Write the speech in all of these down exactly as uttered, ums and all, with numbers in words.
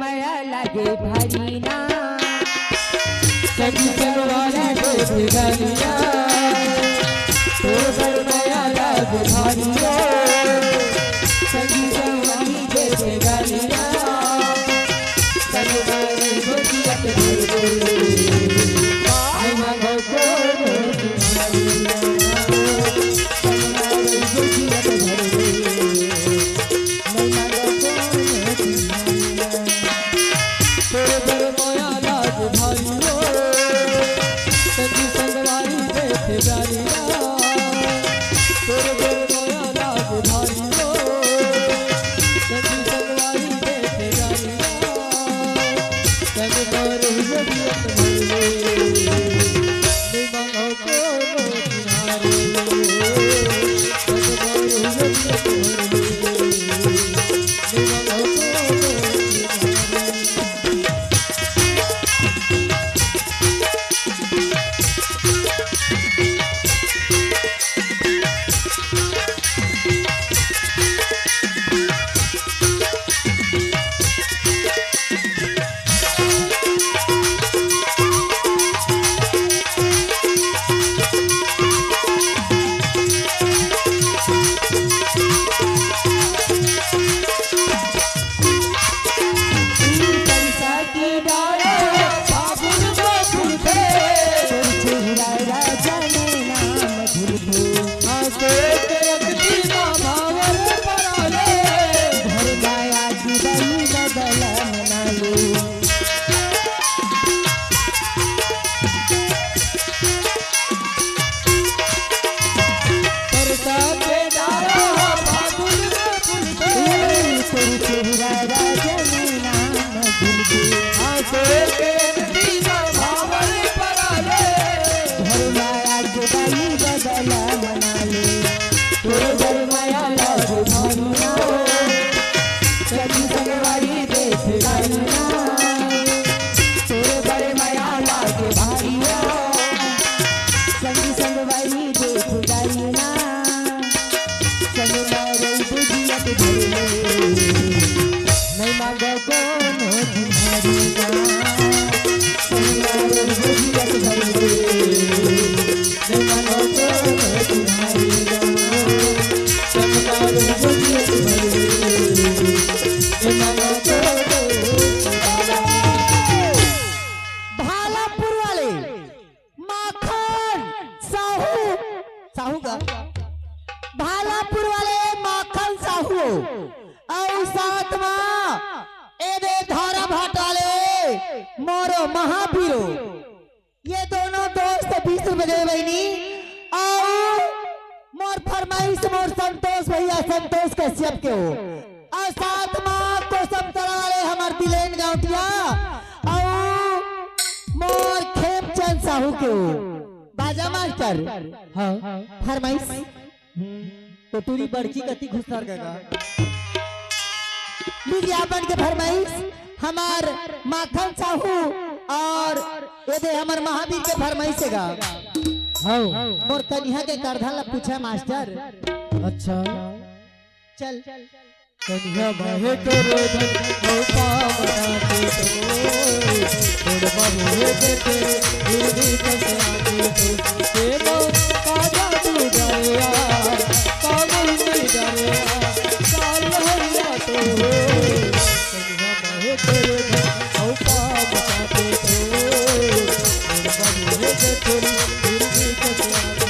मया लागे भारी ना। संगी संगवारी देखे गालिया, तोर बर मया लागे भारी ना। संगी संगवारी देखे गालिया, संगवारी गोतिया के भारी। भालापुर वाले माखन साहू, साहू का? भालापुर वाले माखन साहू अउ साथ मा ए दे धारा भाट वाले मोरो महावीरो। ये दोनों दोस्त बीस रुपए देवे बहिनी। अउ मोर फरमाइश मोर संतोष भैया, संतोष कश्यप के हो, अउ साथ मा कोसमतरा वाले हमर दिलेन गांवटिया, अउ मोर खेमचंद साहू के हो। बाजा मास्टर, हाँ। फरमाइश। तो टूरी बड़की कति घुसर गगा। विज्ञापन के फरमाइश हमार माखन साहू अउ ये दे हमर महावीर के फरमाइश हे गा। हाँ। मोर कनिहा के करधन ला पूछा मास्टर। अच्छा। चल। कनिहा माहे के रोधन अउ पावना के तो, तोर बाबू हे के तेरे हिरनी कसे आके तो, के मो का जादू डरिया, का मुंडी डरिया, का लहरिया तो। कनिहा माहे के रोधन अउ पावना के तो, तोर बाबू हे के तेरे हिरनी कसे आके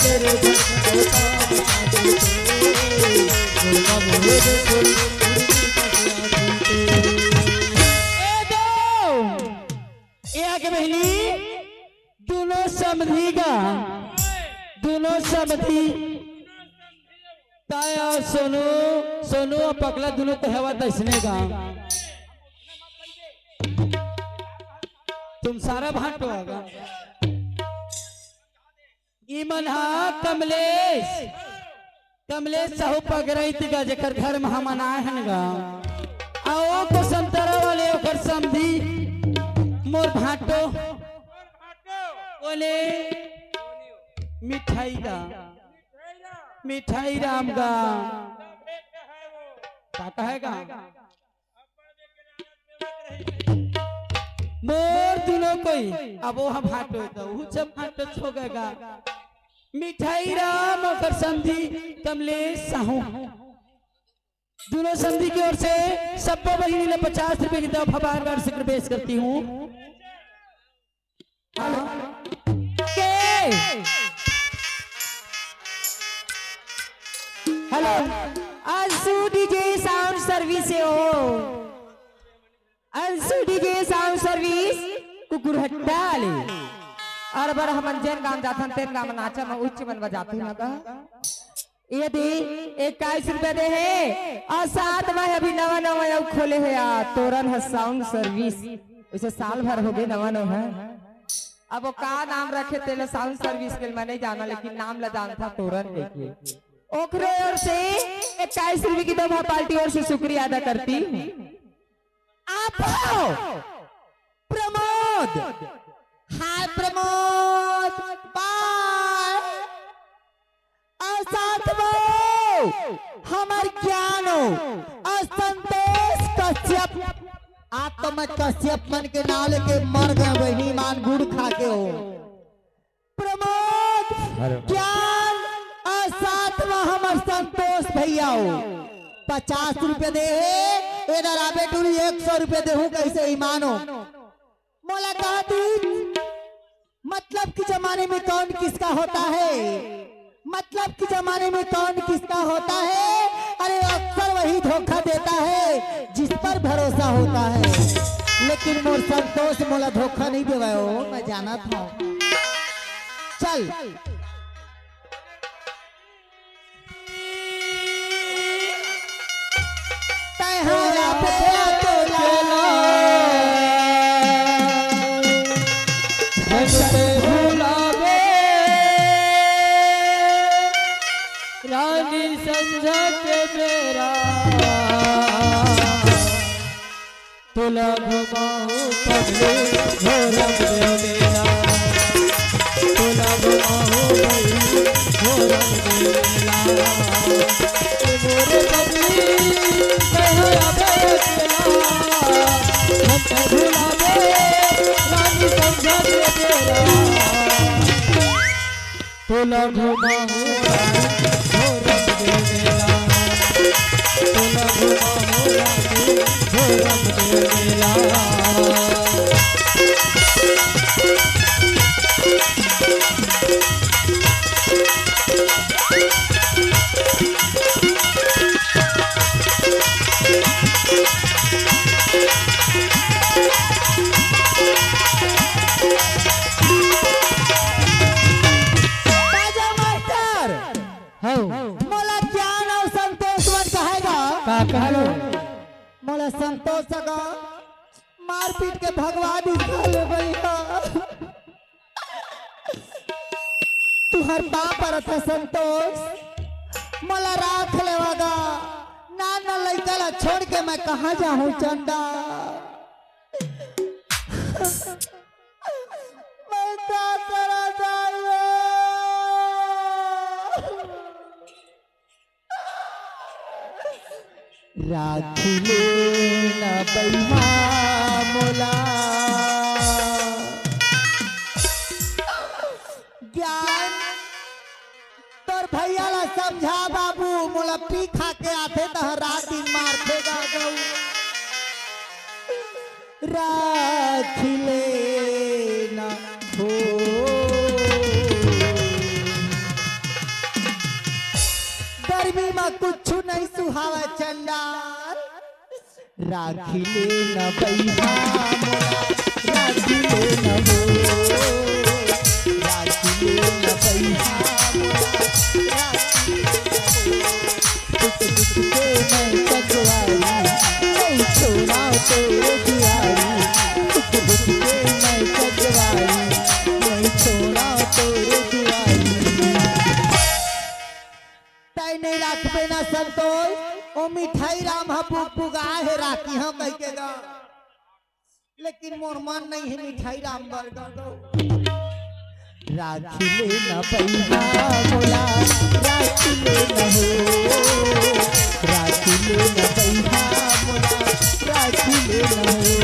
ए दो, ए आगे बहिनी, दुनों समधी गा, दुनों समधी, ताया सोनू, सोनू अउ पकला दुनों तो हवा तइसने गा। तुम सारा भांटो आगा। ई मन हा कमलेश, कमलेश साहू पगरई तिगा, जेकर घर म हमन आए हन गा। अउ ओ तो संतरा वाले ओकर समधी मोर भांटो बोले मिठाई गा, मिठाई राम गा। का कहे गा? मोर दुनों कोई, अब वो हम भांटो तो, वो सब भांटो हो गएगा। मिठाई राम और समधी कमलेश साहू, दुनों समधी की ओर से सब्बो बहिनी ला पचास रुपए की तोहफा बार बार से पेश करती हूँ। हेलो। के? हेलो। अंशु डीजे साउंड सर्विस से हो। अंशु डीजे साउंड सर्विस कुकुरहट्टा ले। अउ बड़ हमन जेन गांव जाथन तेन गांव म नाचा म उच्च मन बजाथन ना गा। ये दे इक्कीस रुपया दे हे अउ साथ म अभी नवा नवा अउ खोले हे यार तोरन ह साउंड सर्विस। वइसे साल भर होगे नवा नवा हे। अब वो का नाम रखे तेला साउंड सर्विस के मैं नहीं जाना, लेकिन नाम ला जानता तोरन कहिके। ओकरे ओर से इक्कीस रुपया की दो पार्टी ओर से शुक्रिया अदा करती हूँ। आप हो प्रमोद। हाय प्रमोद, बाय। अउ साथ म हमर ज्ञान हो अउ संतोष कश्यप। आज तो मैं कश्यप मन के नाम लेके मर गया, वही मान गुड़ खा के हो। प्रमोद, हेलो। ज्ञान अउ साथ म हमर संतोष भैया हो। पचास रुपया दे हे, एदर आबे टूरी एक सौ रुपया देहूं, कइसे ईमान हो। मोला कहा दी, मतलब कि जमाने में कौन किसका होता है, मतलब कि जमाने में कौन किसका होता है। अरे अक्सर वही धोखा देता है जिस पर भरोसा होता है, लेकिन मोर संतोष मोला धोखा नहीं देवे हो, मैं जानत हूँ। चल। तैं हरा पे अकेला, झट भुलावे, रानी संझा के बेरा। तोला घुमाहूं पगली घोरम देव मेला, तोला घुमाहूं पगली घोरम देव मेला। ए मोरे पगली कहे अबे अकेला, हम तो भुलावे रानी संझा के बेरा। तोला घुमाहूं रानी घोरम देव मेला, तोला घुमाहूं रानी घोरम देव मेला। बाजा मास्टर, हौ। मोला ज्ञान अउ संतोष मन कहे गा। का कहलो? मोला संतोष सगा मारपीट के भगवान निकाले भैया। तुहर पाँव परत हे संतोष, मोला राख लेवा गा। नान नान लइका ला छोड़ के मैं कहाँ जाहूँ चंदा? मैं का करा जाऊँ? राखी ले ना बइहा मोला। ज्ञान, तोर भैया ला समझा बाबू, मोला पी खा के आथे त रात दिन मारथे गा गऊ। राखी ले ना हो। कुछु नहीं सुहावा चंडाल। राखी ले न बइहा मोला, राखी ले न हो, राखी ले न बइहा मोला, राखी ले न हो। दुख दुख के मैं कजवारी, नहीं छोड़ा तोरे दुआरी। दुख दुख के मैं कजवारी, नहीं छोड़ा तोरे दुआरी। तै नहीं राखबे ना संतोष, ओ मिठाई राम ह पुगपुगा हे राखी ह कहिके गा। लेकिन मोर मन नहीं हे मिठाई राम बर गा। राखी ले न बइहा मोला, राखी ले न हो, राखी ले न बइहा मोला, राखी ले न हो।